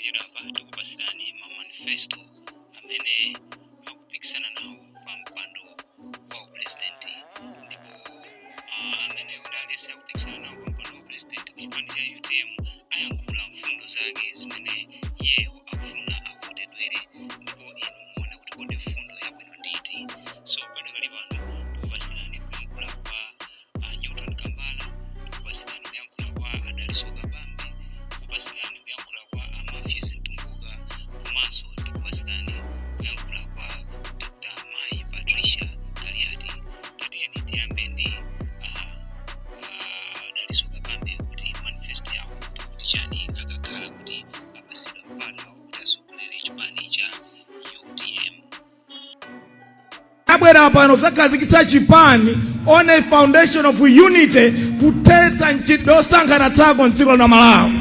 Posachedwapa tikupasirani ma manifesto amene akupikisana nawo pa mpando wa upresident, ndipo amene kuti aliyense akupikisana nawo pa mpando wa upresident ku chipani cha UTM ayankhula mfundo zake zimene iyeyo akufuna avotedwere, ndipo inu muone kuti kodi mfundo yabwino ndi iti. So padakali pano tikupasirani kuyankhula kwa Newton Kambala, tikupasirani kuyankhula kwa a Dalitso Kabambe, tikupasirani kuyankhula kwa a Matthews Mtumbuka, komanso tikupasirani kuyankhula kwa Dr. Mai Patricia Kaliati. Tatiyeni tiyambe ndi Dalitso Kabambe kuti manifesto yawo ndikuti chani akakhala kuti apasidwa mpata kuti asogolere chipani cha UTM. Abwera pano kudzakhazikitsa chipani on a foundation of unity, kuthetsa mchitidwe osankhana tsankho mdziko la Malawi.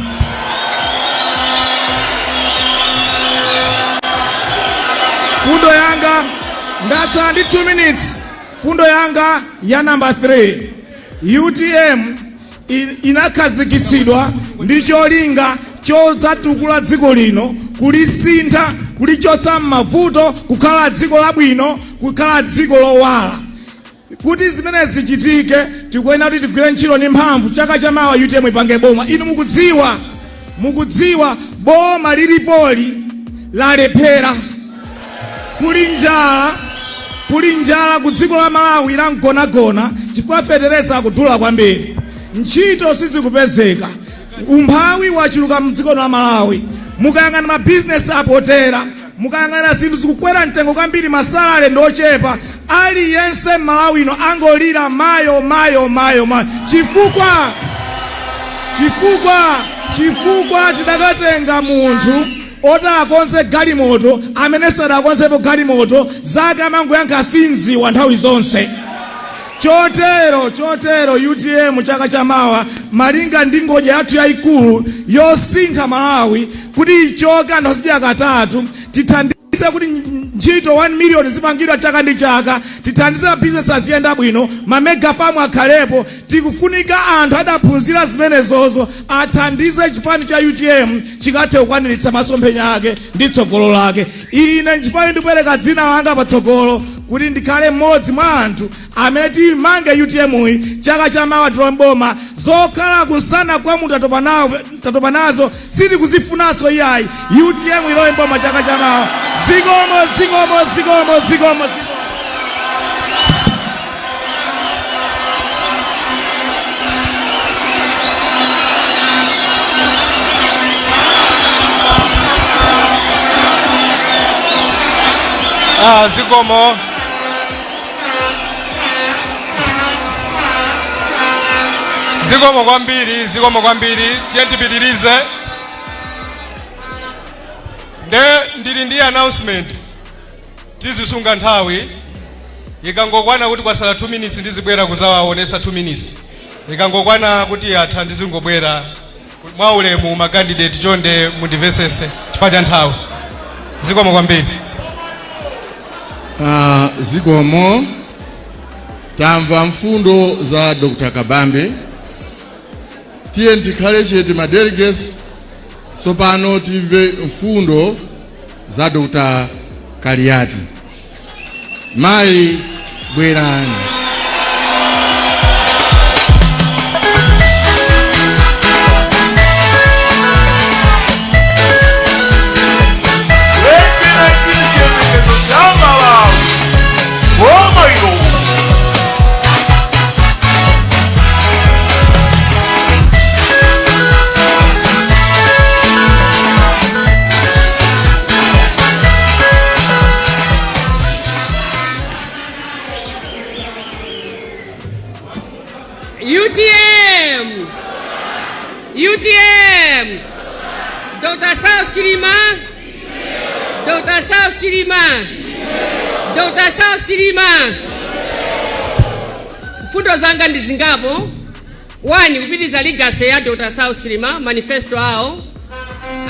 Fundo yanga, ndatsala ndi 2 minutes. Fundo yanga ya number 3, UTM inakhazikitsidwa ndi cholinga chodzatukula dziko lino, kulisintha, kulichotsa m'mavuto, kukhala dziko labwino, kukhala dziko lowala. Kuti zimene zichitike, tikuyenera kuti tigwire ntchito ndi mphamvu. Chaka chamawa UTM ipange boma. Inu mukudziwa boma lilipoli lalephera. Kuli njala ku dziko la Malawi la mgonagona chifukwa fetereza akudula kwambiri, ntchito sizikupezeka, umphawi wachuluka mdziko la Malawi. Mukayang'ana, mabizinesi apotera. Mukayang'ana, zinthu zikukwera mtengo kwambiri, ma salary ndi ochepa. Aliyense m'Malawi ino angolira mayo, mayo, mayo, mayo, chifukwa tidakatenga munthu oti akonze galimoto amene sadakonzepo galimoto zake, amangoyankha sinziwa nthawi zonse. Chotero UTM chaka chamawa, malinga ndi ngodya yathu yayikulu yosintha Malawi kuti ichoke anthu azidya katatu, tithandize kuti ntchito 1 million zipangidwa chaka ndi chaka, tithandize mabizinesi aziyenda bwino, ma mega farm akhalepo, tikufunika anthu adaphunzira zimenezozo athandize chipani cha UTM chikathe kukwaniritsa masomphenya ake ndi tsogolo lake. Ine nchifukwa ndikupereka dzina langa patsogolo kuti ndikhale mmodzi mwa anthu amene timange UTM iyi. Chaka chamawa tilowe mboma. Zokhala kunsana kwa munthu tatopa nazo, sitikuzifunanso iyayi. UTM ilowe mboma chaka chamawa. Zikomo, zikomo, zikomo, zikomo, zikomo. Ah, zikomo, zikomo kwambiri, zikomo kwambiri. Tiye tipitirize. Nde ndili ndi announcement. Tizisunga nthawi. Ikangokwana kuti kwasala 2 minutes, ndizibwera kuzawaonesa 2 minutes. Ikangokwana kuti yatha, ndizingobwera mwaulemu. Ma candidate, chonde mundimvesese chifukwa cha nthawi. Zikomo kwambiri. Zikomo. Tamva mfundo za Dr. Kabambe. Tiye tikhale chete, ma delegates. Tsopano timve mfundo za Dr. Kaliati. Mayi, bwerani. Chiyembekezo cha Malawi, boma ilo. UTM! UTM! Dr. Saulos Chilima! Dr. Saulos Chilima! Dr. Saulos Chilima! Mfundo zanga ndi zingapo. One, kupitiriza legacy ya Dr. Saulos Chilima, manifesto awo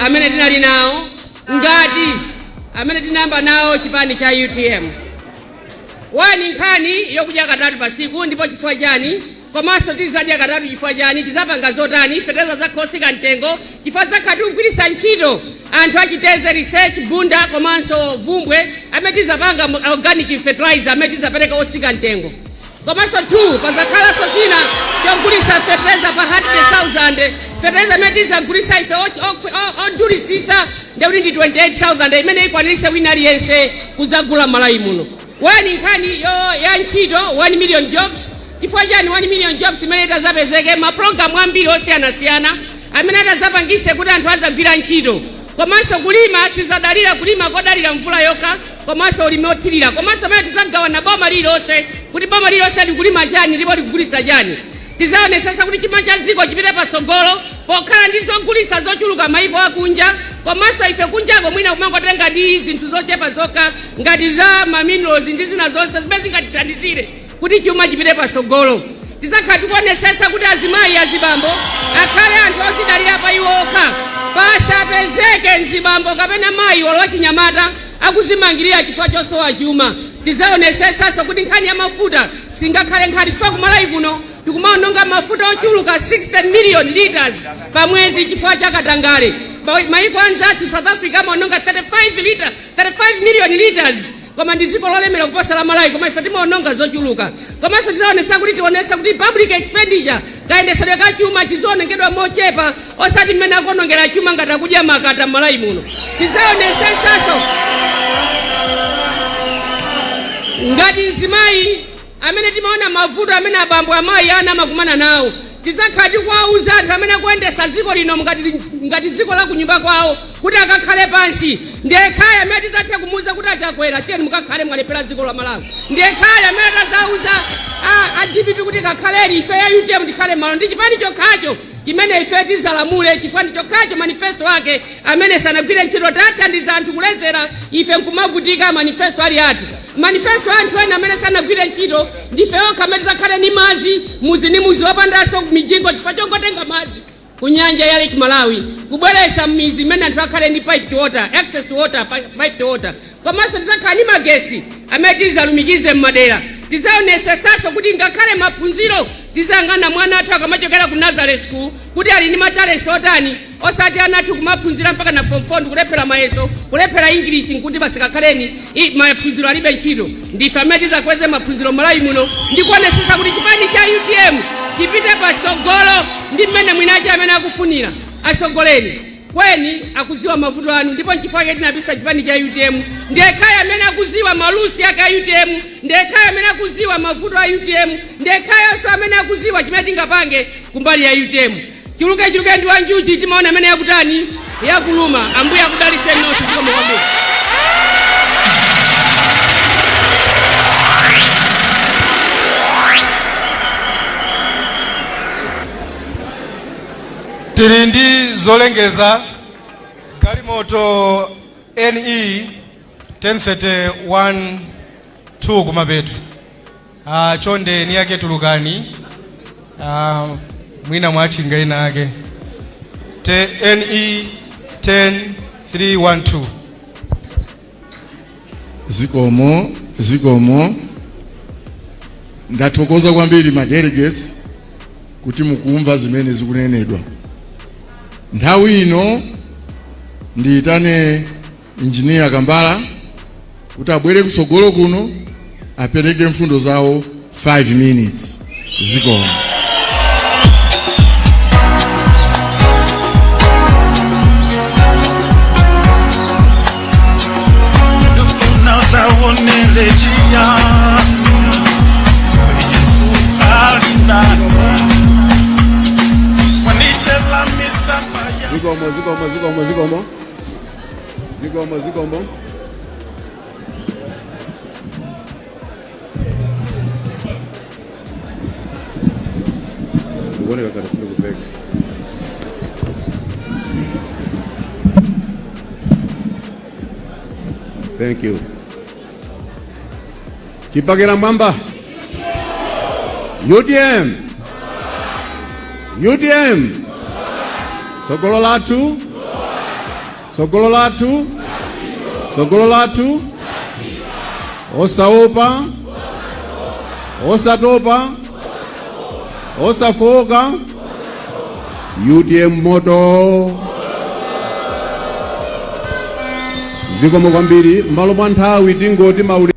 amene tinali nawo ngati amene tinayamba nawo chipani cha UTM. One, nkhani yokudya katatu pasiku, ndipo chifukwa chani? Komanso tizadya katatu chifukwa chani? Tizapanga zotani? Fetereza zakhotsika mtengo chifukwa zakhala tikugwiritsa ntchito anthu achiteze research Bunda komanso Vumbwe amene tizapanga organic fertilizer amene tizapereka otsika mtengo. Komanso 2, pazakhalanso china chogulisa fertilizer pa 100,000. Fertilizer amene tizagulisa ife odulisisa ndekuti ndi 28,000 imene ikwanirise wina aliyense kudzagula Malawi muno. One, nkhani ya ntchito, 1 million jobs. Chifukwa chani 1 million jobs? Imene itazapezeke mapulogalamu ambiri osiyanasiyana amene atazapangise kuti anthu azagwira ntchito. Komanso kulima, sizadalira kulima kodalira mvula yokha, komanso ulimi othirira. Komanso amene tizagawana boma lililonse kuti boma lililonse likulima chani ndipo likugulisa chani. Tizaonesesa kuti chuma cha dziko chipite patsogolo pokhala ndi zogulisa zochuluka maiko akunja. Komanso ife kunjako mwina kumangotenga ndi zinthu zochepa zokha ngati za ma minerals ndi zina zonse zimene zingatithandizire kuti chuma chipite patsogolo. Tizakhala tikuonesesa kuti azimayi, azibambo akhale anthu ozidalira pa iwo okha. Pasapezeke mzibambo kapena mayi walo chinyamata akuzimangirira chifukwa chosowa chuma. Tizaonesesanso kuti nkhani ya mafuta singakhale nkhani, chifukwa kumalawi kuno tikumaononga mafuta ochuluka 60 million liters pa mwezi chifukwa cha katangale. Maiko anzathu, South Africa, amaononga 35 liter, 35 million liters, koma ndi dziko lolemera kuposa la Malawi, koma ife timaononga zochuluka. Komanso tizaonesa kuti tionesa kuti public expenditure, kayendesedwe ka chuma chizionongedwa mochepa, osati mmene akuonongera chuma ngati akudya makata m'Malawi muno. Tizaonesesanso ngati mzimayi amene timaona mavuto amene abambo, amayi, ana amakumana nawo. Tidzakhala tikuwauza anthu amene akuyendesa dziko lino ngati dziko la kunyumba kwawo kuti akakhale pansi. Ndiye khaya amene tidzathe kumuuza kuti achakwera, tiyeni mukakhale, mwalephera dziko la Malawi. Ndiye khaya amene tazauza a DPP kuti kakhaleni, ife ya UTM tikhale malo. Ndi chipani chokhacho chimene ife tizalamule, chifukwa ndi chokhacho manifesto ake amene sanagwire ntchito. Tathandiza anthu kulezera, ife nkumavutika. Manifesto ali athu, manifesto anthu ena amene sanagwire ntchito. Ndife okha amene tizakhale ni madzi muzi ni muzi wopandanso mijingo, chifukwa chongotenga madzi ku nyanja ya Lake Malawi kubweresa m'mizi imene anthu akhale ndi piped water, access to water, piped water. Komanso tizakhala ndi magesi amene tizalumikize m'madera. Tizaonesesanso kuti ngakhale maphunziro, tizayang'ana mwana athu akamachokera ku nursery school kuti ali ndi ma talents otani, osati ana athu kumaphunzira mpaka na form 4 ndikulephera mayeso, kulephera English, nkuti pasikakhaleni maphunziro alibe ntchito. Ndife amene tizakweze maphunziro Malawi muno ndikuonesesa kuti chipani cha UTM chipite pasogolo ndi mmene mwinache amene akufunira. Asogoleri kweni akudziwa mavuto anu, ndipo nchifukwa chake tinapisa chipani cha UTM. Ndiye khaya amene akudziwa malusi ake a UTM, ndiye khaya amene akudziwa mavuto a UTM, ndiye khayanso amene akudziwa chimene tingapange kumbali ya UTM. Chuluke chuluke ndi wanjuchi, timaona amene yakutani yakuluma. Ambuye akudaliseni nonse. Zikomo kwambiri. Tili ndi zolengeza. Galimoto NE 1031 2 kumapeto, chonde ni yake tulukani, mwina mwachinga ina ake NE 10312. Zikomo, zikomo. Ndathokoza kwambiri ma delegates kuti mukumva zimene zikunenedwa. Nthawi ino ndiyitane Injiniya Kambala kuti abwere kutsogolo kuno apereke mfundo zawo 5 minutes. Zikomo. Ndifuna usaonele chiyani, Yesu ali nani wanichela misapa ya Zikomo, zikomo, zikomo, zikomo, zikomo, zikomo. Ndikuoneka ngati sindikuveka. Thank you. Chipakela mwamba. UTM, UTM, sogolo lathu, sogolo lathu, sogolo lathu. Osaopa, osatopa. Osafoka. UTM moto. Zikomo kwambiri. M'malo mwa nthawi tingoti maule.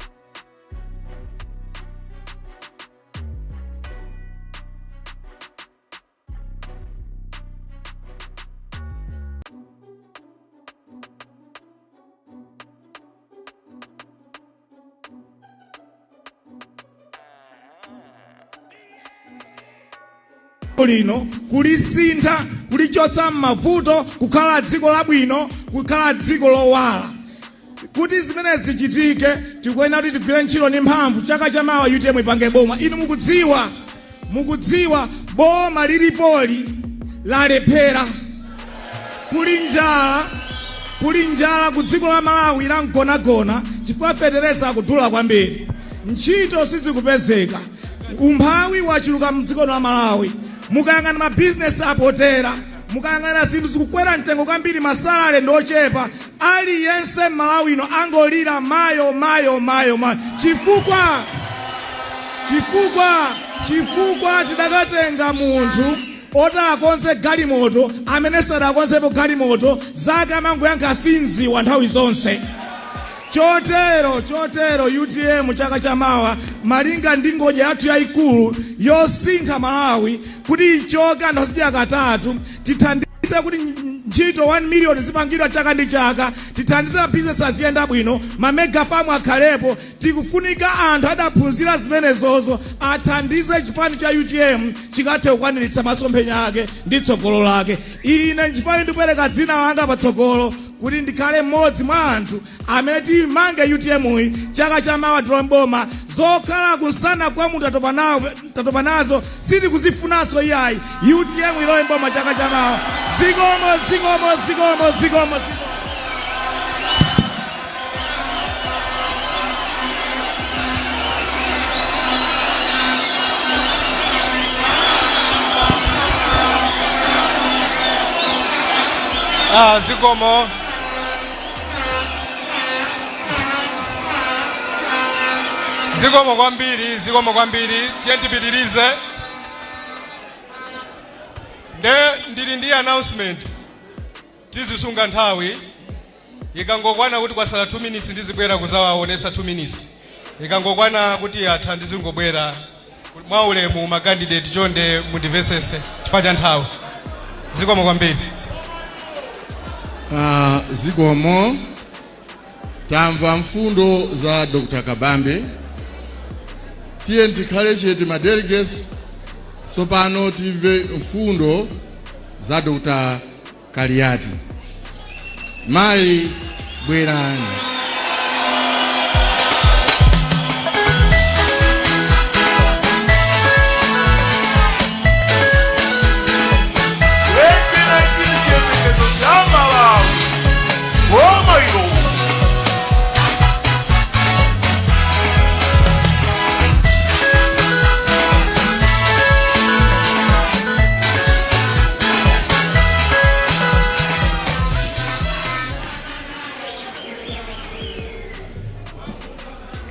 Lino kulisintha, kulichotsa m'mavuto, kukhala dziko labwino, kukhala dziko lowala. Kuti zimene zichitike, tikuyenera kuti tigwire ntchito ndi mphamvu. Chaka chamawa UTM ipange boma. Inu mukudziwa boma lilipoli lalephera. Kuli njala, kuli njala ku dziko la Malawi la mgonagona chifukwa fetereza akudula kwambiri, ntchito sizikupezeka, umphawi wachuluka mdziko la Malawi. Mukayang'ana mabizinesi apotera, mukayang'ana zinthu zikukwera mtengo kwambiri, ma salary ndi ochepa. Aliyense m'Malawi ino angolira mayo, mayo, mayo, mayo, chifukwa tidakatenga munthu oti akonze galimoto amene sadakonzepo galimoto zake, amangoyankha sinziwa nthawi zonse. Chotero UTM chaka chamawa, malinga ndi ngodya yathu yayikulu yosintha Malawi kuti ichoke anthu azidya katatu, tithandize kuti ntchito 1 million zipangidwa chaka ndi chaka, tithandize mabizinesi aziyenda bwino, ma mega farm akhalepo, tikufunika anthu adaphunzira zimenezozo athandize chipani cha UTM chikathe kukwaniritsa masomphenya ake ndi tsogolo lake. Ine nchifukwa ndikupereka dzina langa patsogolo kuti ndikhale mmodzi mwa anthu amene timange UTM iyi. Chaka chamawa tilowe mboma. Zokhala kunsana kwa munthu tatopa nazo, sitikuzifunanso iyayi. UTM ilowe mboma chaka chamawa. Zikomo, zikomo, zikomo, zikomo, zikomo. Ah, zikomo, zikomo kwambiri, zikomo kwambiri. Tiye tipitirize. Nde ndili ndi announcement. Tizisunga nthawi. Ikangokwana kuti kwasala 2 minutes, ndizibwera kuzawaonesa 2 minutes. Ikangokwana kuti yatha, ndizingobwera mwaulemu. Ma candidate, chonde mundimvesese chifukwa cha nthawi. Zikomo kwambiri. Zikomo. Tamva mfundo za Dr. Kabambe. Tiye tikhale chete, ma delegates. Tsopano timve mfundo za Dr. Kaliati. Mayi, bwerani. 2019 chiyembekezo cha Malawi. Boma ilo.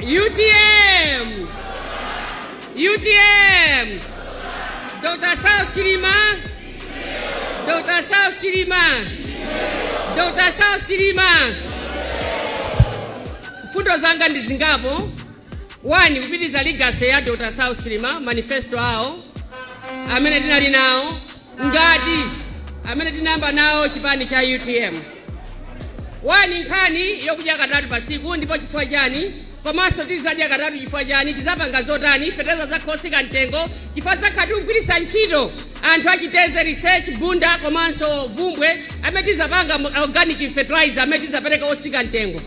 UTM! UTM! Dr. Saulos Chilima! Dr. Saulos Chilima! Dr. Saulos Chilima! Mfundo zanga ndi zingapo. One, kupitiriza legacy ya Dr. Saulos Chilima, manifesto awo amene tinali nawo ngati amene tinayamba nawo chipani cha UTM. One, nkhani yokudya katatu pasiku, ndipo chifukwa chani, komanso tizadya katatu chifukwa chani, tizapanga zotani, fetereza zakhotsika mtengo chifukwa zakhala tikugwiritsa ntchito anthu achiteze research Bunda komanso Vumbwe amene tizapanga organic fertilizer amene tizapereka otsika mtengo.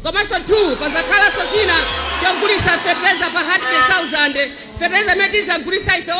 Komanso 2, pazakhalanso china chogulitsa fertilizer pa 100,000. Fertilizer amene tizagulitsa ife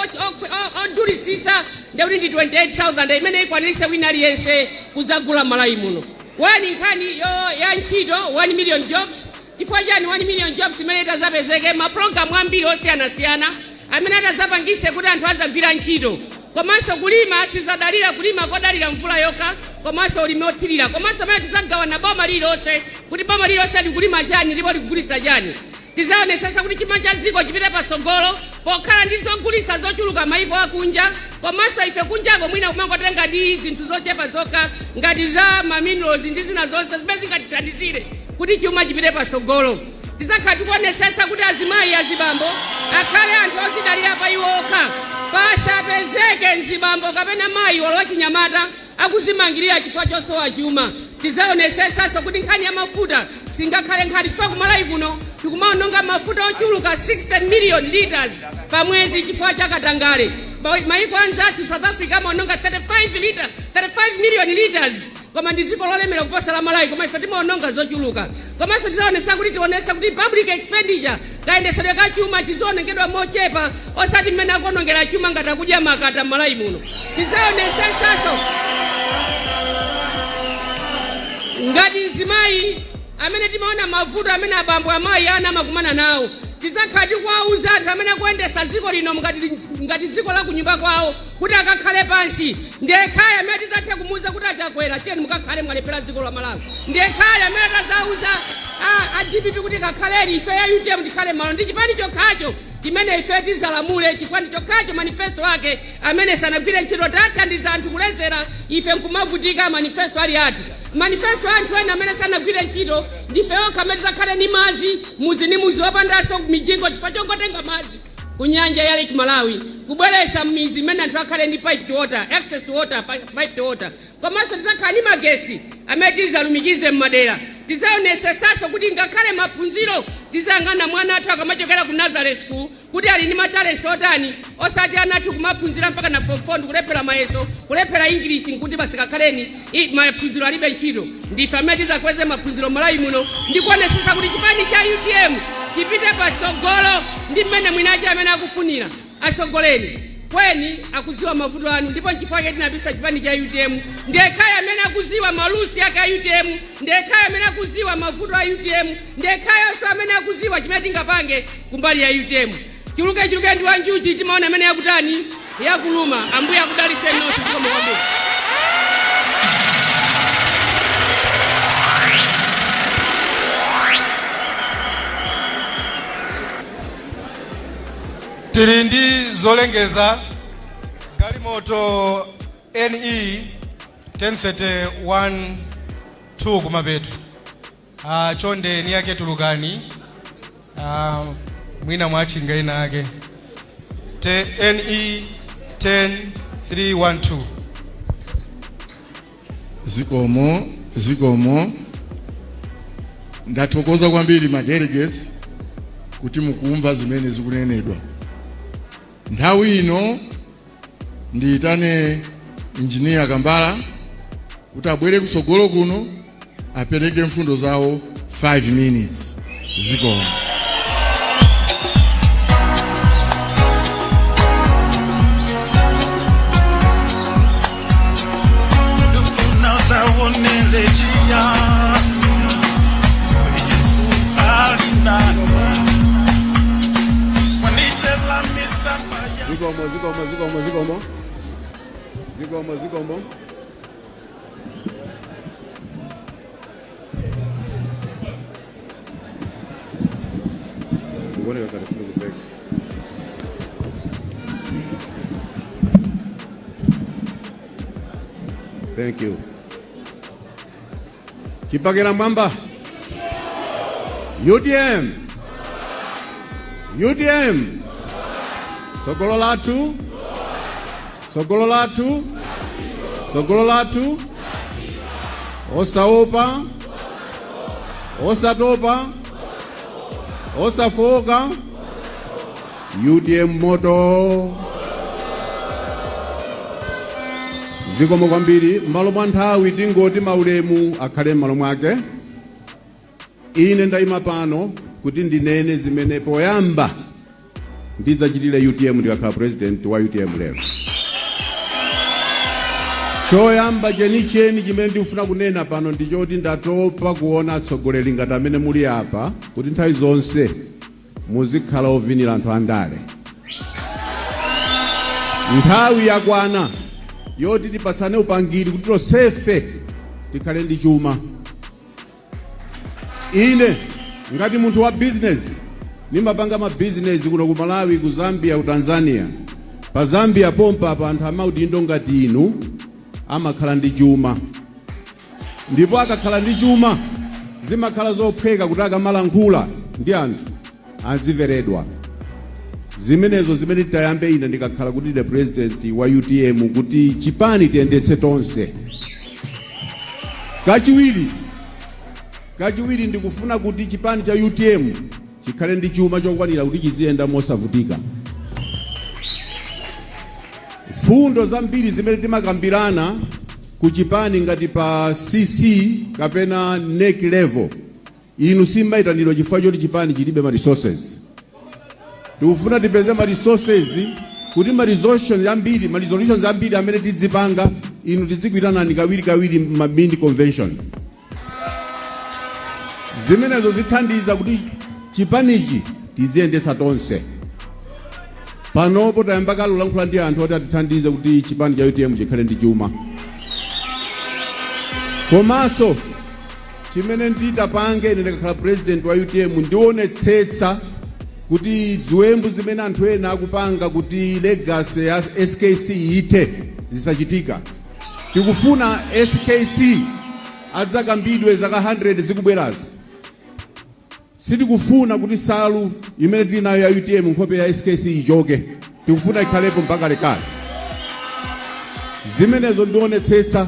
odulisisa ndekuti ndi 28,000 imene ikwaniritse wina aliyense kudzagula Malawi muno. One, nkhani ya ntchito, 1 million jobs. Chifukwa chani 1 million jobs? Imene itazapezeke mapulogalamu ambiri osiyanasiyana amene atazapangise kuti anthu azagwira ntchito, komanso kulima sizadalira kulima kodalira mvula yokha, komanso ulimi othirira, komanso amene tizagawana boma lililonse kuti boma lililonse likulima chani ndipo likugulitsa chani. Tizaonesesa kuti chuma cha dziko chipite patsogolo pokhala ndi zogulitsa zochuluka maiko akunja, komanso ife kunjako mwina kumangotenga ndi zinthu zochepa zokha ngati za ma minerals ndi zina zonse zimene zingatithandizire kuti chuma chipite patsogolo. Tizakhala tikuonesesa kuti azimayi, azibambo akhale anthu ozidalira pa iwo okha. Pasapezeke mzibambo kapena mayi olo wachinyamata akuzimangirira chifukwa chosowa chuma. Tizaonesesanso kuti nkhani ya mafuta singakhale nkhani, chifukwa kumalawi kuno tikumaononga mafuta ochuluka 60 million liters pa mwezi chifukwa cha katangale. Maiko anzathu, South Africa, amaononga 35 million liters, koma ndi dziko lolemera kuposa la Malawi, koma ife timaononga zochuluka. Komanso tizaonesa kuti tionesa kuti public expenditure, kayendesedwe ka chuma, chizionongedwa mochepa, osati mmene akuonongera chuma ngati akudya makata m'Malawi muno. Tizaonesesanso ngati mzimayi amene timaona mavuto amene abambo, amayi, ana amakumana nawo, tidzakhala tikuwauza anthu amene akuyendesa dziko lino ngati dziko la kunyumba kwawo kuti akakhale pansi. Ndiye khaya amene tidzathe kumuuza kuti, "Achakwera, tiyeni mukakhale, mwalephera dziko la Malawi." Ndiye khaya amene tazauza a DPP kuti kakhaleni, ife ya UTM tikhale malo. Ndi chipani chokhacho chimene ife tizalamule, chifukwa ndi chokhacho manifesto ake amene sanagwire ntchito. Tathandiza anthu kulezera, ife nkumavutika. Manifesto ali ati? Manifesto anthu ena amene sanagwire ntchito. Ndife okha amene tizakhale ndi madzi muzi ndi muzi, wopandanso mijingo, chifukwa chongotenga madzi ku nyanja ya Lake Malawi kubweresa m'mizi imene anthu akhale ndi piped water, access to water, piped water. Komanso tizakhala ndi magesi amene tizalumikize m'madera. Tizaonesesanso kuti ngakhale maphunziro, tizayang'ana mwana athu akamachokera ku nursery school kuti ali ndi ma talents otani, osati ana athu kumaphunzira mpaka na form 4 ndikulephera mayeso, kulephera English, nkuti basi kakhaleni, maphunziro alibe ntchito. Ndife amene tizakweze maphunziro Malawi muno ndikuonesesa kuti chipani cha UTM chipite pasogolo ndi mmene mwinache amene akufunira. Asogoleri kweni akudziwa mavuto anu, ndipo nchifukwa chake tinapisa chipani cha UTM. Ndiyekhaya amene akudziwa malusi ake a UTM, ndiyekhaya amene akudziwa mavuto a UTM, ndiyekhayanso amene akudziwa chimene tingapange kumbali ya UTM. Chuluke chuluke ndi wanjuchi, timaona amene yakutani, yakuluma. Ambuye akudaliseni nonse. Zikomo kwambiri. Tili ndi zolengeza. Galimoto NE 1031 2 kumapeto, chonde ni yake tulukani, mwina mwachinga ina ake NE 10312. Zikomo, zikomo. Ndathokoza kwambiri ma delegates kuti mukumva zimene zikunenedwa. Nthawi ino ndiyitane Injiniya Kambala kuti abwere kutsogolo kuno apereke mfundo zawo 5 minutes. Zikomo. Ndifuna zawonele chiya Yesu ali nani wanichela misapa ya Zikomo, zikomo, zikomo, zikomo, zikomo, zikomo. Ndikuoneka ngati sindikuveka. Thank you. Chipakela mwamba. UTM, UTM, sogolo lathu, sogolo lathu, sogolo lathu. Osaopa, osatopa, osafoka. UTM moto! Zikomo kwambiri. M'malo mwa nthawi tingoti maulemu akhale m'malo mwake. Ine ndayima pano kuti ndinene zimene poyamba ndidzachitire UTM ndikakhala president wa UTM. Lero choyamba chenicheni chimene ndikufuna kunena pano ndichoti ndatopa kuona atsogoleri ngati amene muli apa kuti nthawi zonse muzikhala ovinira anthu andale. Nthawi yakwana yoti tipatsane upangiri kuti tonsefe tikhale ndi chuma. Ine ngati munthu wa business Nimapanga mabizinesi kuno ku Malawi, ku Zambia, ku Tanzania. Pa Zambia pompa pa anthu amaudindo ngati inu amakhala ndi chuma, ndipo akakhala ndi chuma zimakhala zophweka kuti akamalankhula ndi anthu azimveredwa. Zimenezo zimene titayambe ine ndikakhala kuti the president wa UTM, kuti chipani tiyendetse tonse. Kachiwiri, ndikufuna kuti chipani cha UTM chikhale ndi chuma chokwanira kuti chiziyenda mosavutika. Fundo zambiri zimene timakambirana ku chipani ngati pa CC kapena NEC level, inu simmayitanidwa chifukwa choti chipani chilibe ma resources. Tikufuna tipeze ma resources kuti ma resolutions ambiri amene tidzipanga, inu tizikuitanani kawiri kawiri ma mini convention. Zimenezo zithandiza kuti chipanichi tiziyendetsa tonse. Panopo tayamba kale kulankhula ndi anthu oti atithandize kuti chipani cha UTM chikhale ndi chuma. Komanso chimene nditapange ine ndikakhala president wa UTM, ndionetsetsa kuti ziwembu zimene anthu ena akupanga kuti legacy ya SKC ithe zisachitika. Tikufuna SKC adzakambidwe zaka 100 zikubwerazi. Sitikufuna kuti salu imene tili nayo ya UTM, nkhope ya SKC, ichoke. Tikufuna ikhalepo mpaka lekale. Zimenezo ndionetsetsa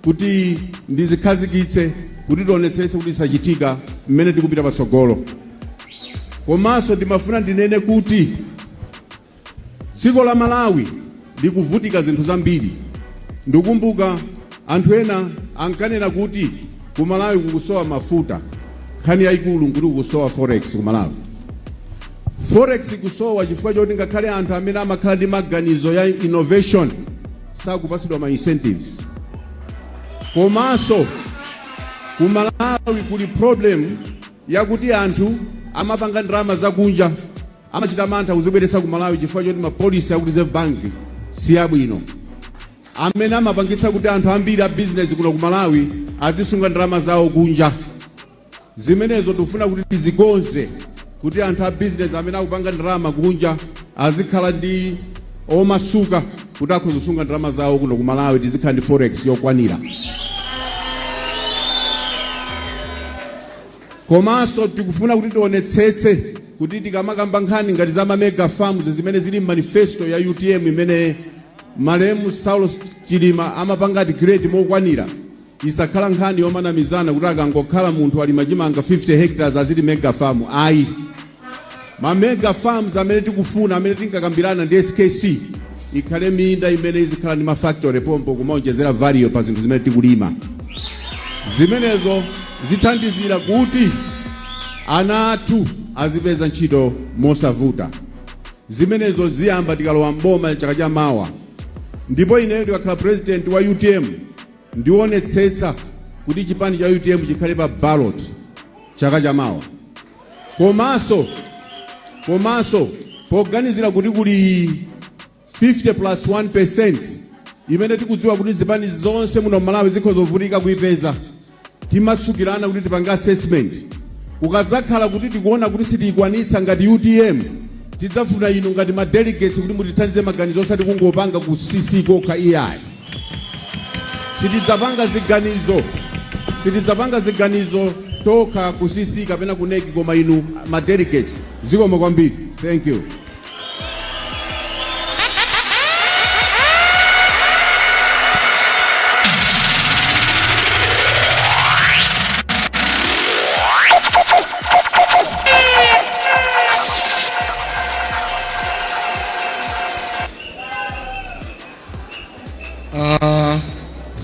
kuti ndizikhazikitse, kuti tionetsetse kuti zisachitika mmene tikupita patsogolo. Komanso ndimafuna ndinene kuti dziko la Malawi likuvutika zinthu zambiri. Ndikumbuka anthu ena ankanena kuti ku Malawi kukusowa mafuta. Nkhani yayikulu nkuti kukusowa forex ku Malawi. Forex kusowa chifukwa choti ngakhale anthu amene amakhala ndi maganizo ya innovation sakupatsidwa ma incentives. Komanso ku Malawi kuli problem yakuti anthu amapanga ndalama zakunja amachita mantha kuzibweretsa ku Malawi chifukwa choti ma policy aku Reserve Bank si abwino, amene amapangitsa kuti anthu ambiri a business kuno ku Malawi azisunga ndalama zawo kunja. Zimenezo tikufuna kuti tizikonze, kuti anthu a business amene akupanga ndalama kunja azikhala ndi omasuka kuti akhoza kusunga ndalama zawo kuno ku Malawi, tizikhala ndi forex yokwanira. Komanso tikufuna kuti tionetsetse kuti tikamakamba nkhani ngati za ma mega farms zimene zili manifesto ya UTM, imene malemu Saulos Chilima amapanga articulate mokwanira, isakhala nkhani yomanamizana kuti akangokhala munthu ali machimanga 50 hectares azili mega farm. Ayi, ma mega farms amene tikufuna, amene tinkakambirana ndi SKC, ikhale minda imene izikhala ndi ma factory pompo, kumaonjezera value pa zinthu zimene tikulima. Zimenezo zithandizira kuti ana athu azipeza ntchito mosavuta. Zimenezo ziyamba tikalowa mboma chaka cha mawa. Ndipo ineyo ndikakhala president wa UTM, ndionetsetsa kuti chipani cha UTM chikhale pa ballot chaka cha mawa. Komanso poganizira kuti kuli 50 plus 1% imene tikudziwa kuti zipani zonse muno Malawi zikhoza kuvutika kuipeza, timasukirana kuti tipange assessment. Kukadzakhala kuti tikuona kuti sitiyikwanitsa ngati UTM, tidzafuna inu ngati ma delegates kuti mutithandize maganizo, osati kungopanga ku CC kokha, iyayi. Sitidzapanga ziganizo tokha ku CC kapena ku NEC, koma inu ma delegates. Zikomo kwambiri. Thank you.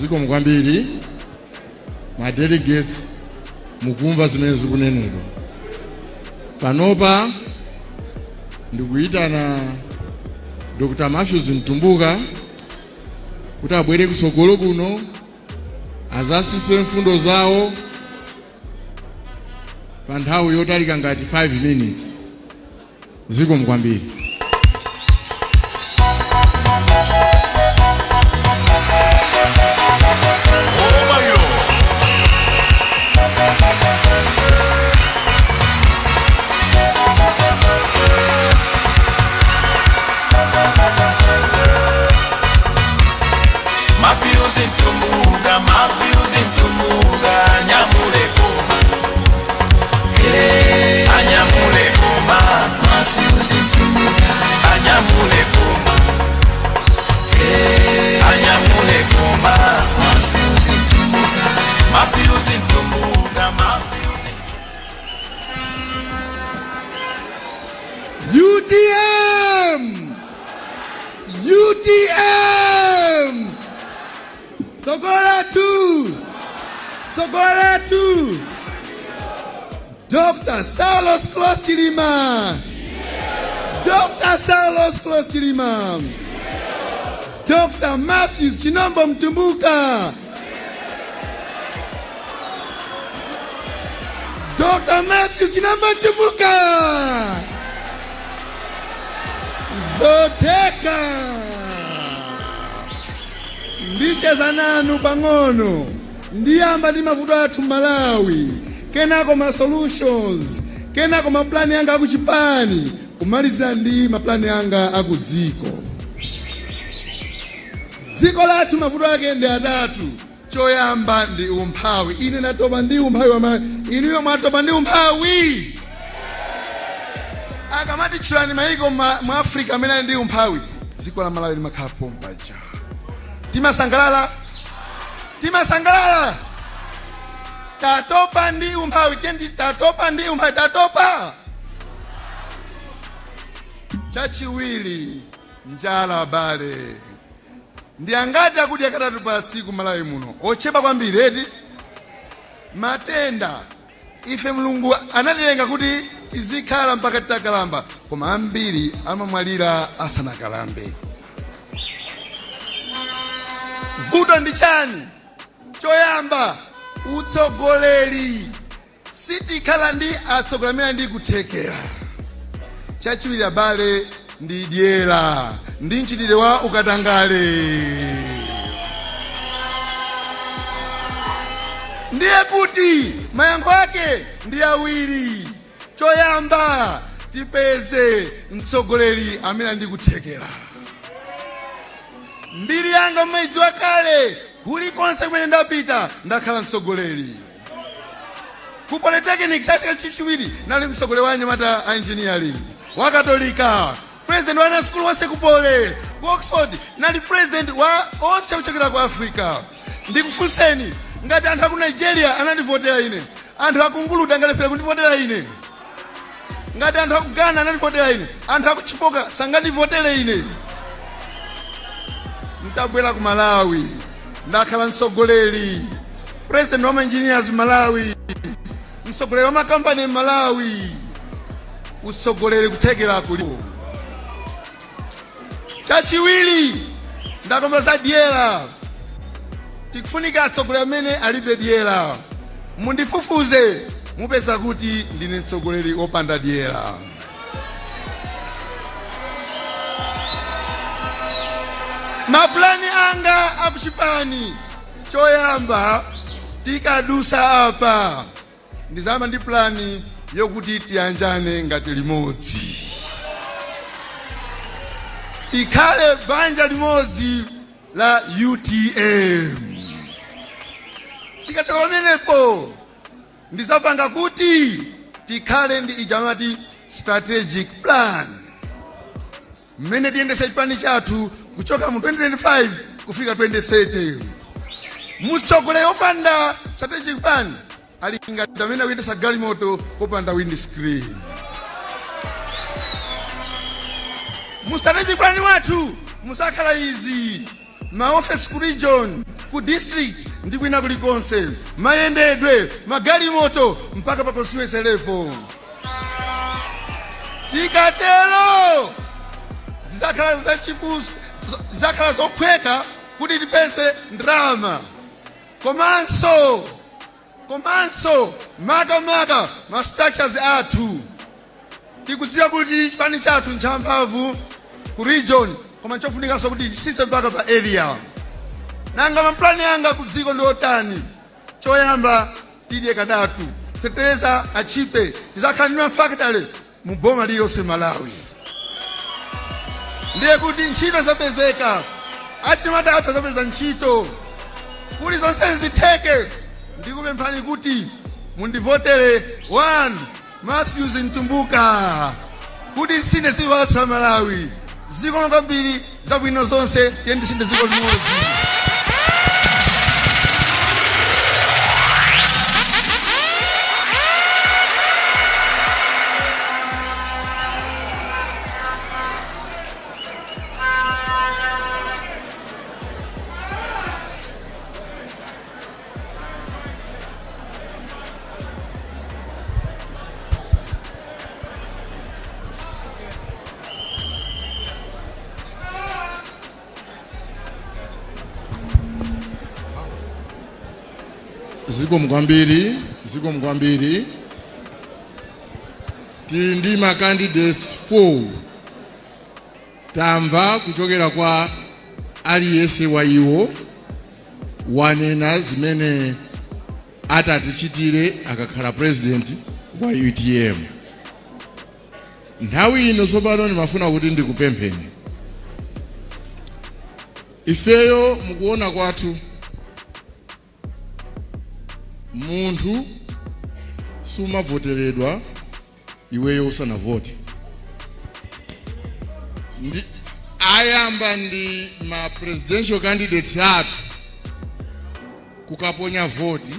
Zikomo kwambiri ma delegates, mukumva zimene zikunenedwa panopa. Ndikuyitana Dr. Matthews Mtumbuka kuti abwere kutsogolo kuno azasise mfundo zawo pa nthawi yotalika ngati 5 minutes. Zikomo kwambiri. Omayo. Tsogolo lathu. Dr. Saulos Klaus Chilima. Dr. Saulos Klaus Chilima. Dr. Matthews Chinombo Mtumbuka. Dr. Matthews Chinombo Mtumbuka. Zotheka. Ndicheza nanu pang'ono. Ndiyamba ndi mavuto athu Malawi, kenako ma solutions, kenako maplani anga akuchipani, kumaliza ndi maplani anga akudziko. Dziko lathu mavuto ake ndi atatu. Choyamba ndi umphawi. Ine ndatopa ndi umphawi wama. Inuyo mwatopa ndi umphawi? Akamati tchulani mayiko mu Africa amene ali ndi umphawi, dziko la Malawi limakhala pompaja. Timasangalala, timasangalala. Tatopa ndi umphawi. Tendi tatopa ndi umphawi, tatopa. Chachiwiri, njala. Abale, ndi angati akudya katatu pa tsiku Malawi muno? Ochepa kwambiri, eti? Matenda. Ife Mulungu anatilenga kuti tizikhala mpaka titakalamba, koma ambiri amamwalira asanakalambe. Vuto ndi chani? Choyamba, utsogoleri. Sitikhala ndi atsogoleri amene ndi kuthekera. Chachiwiri, abale, ndi dyera ndi mchitidwe wa ukatangale. Ndiye kuti mayankho ake ndi awiri. Choyamba, tipeze mtsogoleri amene ndi kuthekera. Mbiri yanga mmayidziwa kale. Kulikonse kumene ndapita ndakhala mtsogoleri. Ku Polytechnic chaka chachiwiri nali mtsogoleri wa anyamata a engineering wa Katolika, president wa ana skulu wonse ku Poly. Ku Oxford nali president wa onse kuchokera ku Africa. Ndikufunseni, ngati anthu aku Nigeria anandivotera ine, anthu aku Ngulude angalephera kundivotera ine? Ngati anthu aku Ghana anandivotera ine, anthu aku Chipoka sangandivotere ine? Ntabwera ku Malawi ndakhala mtsogoleri, president wa engineers Malawi, mtsogoleri wa makampani Malawi. Utsogoleri, kuthekera kulipo. Chachiwiri, ndakomba za dyera. Tikufunika atsogoleri amene alibe dyera. Mundifufuze, mupeza kuti ndine mtsogoleri wopanda dyera. Mapulani anga akuchipani: choyamba, tikadusa apa ndizayamba ndi plani yokuti tiyanjane ngati limodzi, tikhale banja limodzi la UTM. Tikachoka pamenepo ndizapanga kuti tikhale ndi ija amati strategic plan, mmene tiyendesa chipani chathu kuchoka mu 2025 kufika 2030. Mtsogoleri wopanda strategic plan ali ngati amene akuyendesa galimoto kopanda windscreen. Mu strategic plan wathu musakhala izi: maofesi ku region, ku district ndi kwina kulikonse, mayendedwe, magalimoto, mpaka pa constituency level. Tikatero zizakhala zachibuzo, zizakhala zophweka kuti tipeze ndalama, komanso makamaka ma structures athu. Tikudziwa kuti chipani chathu nchamphamvu ku region, koma chofunikanso kuti tisitse mpaka pa area. Nanga maplani anga ku dziko ndi otani? Choyamba, tidye katatu, fetereza achipe, tizakhala ndi mafakitale mu boma lililonse Malawi. Ndiye kuti ntchito zapezeka, achinyamata athu azapeza ntchito. Kuti zonse zitheke, ndikupemphani kuti mundivotere 1 Matthews Mtumbuka kuti tisinthe dziko lathu la Malawi. Zikomo kwambiri, zabwino zonse, tiye tisinthe dziko limodzi. Zikomo kwambiri, zikomo kwambiri. Tili ndi ma candidates 4. Tamva kuchokera kwa aliyense wa iwo, wanena zimene atatichitire akakhala president wa UTM. Nthawi ino tsopano ndimafuna kuti ndikupempheni. Ifeyo mukuona kwathu, munthu sumavoteredwa iweyo usanavote. Ndi ayamba ndi ma presidential candidates athu kukaponya voti.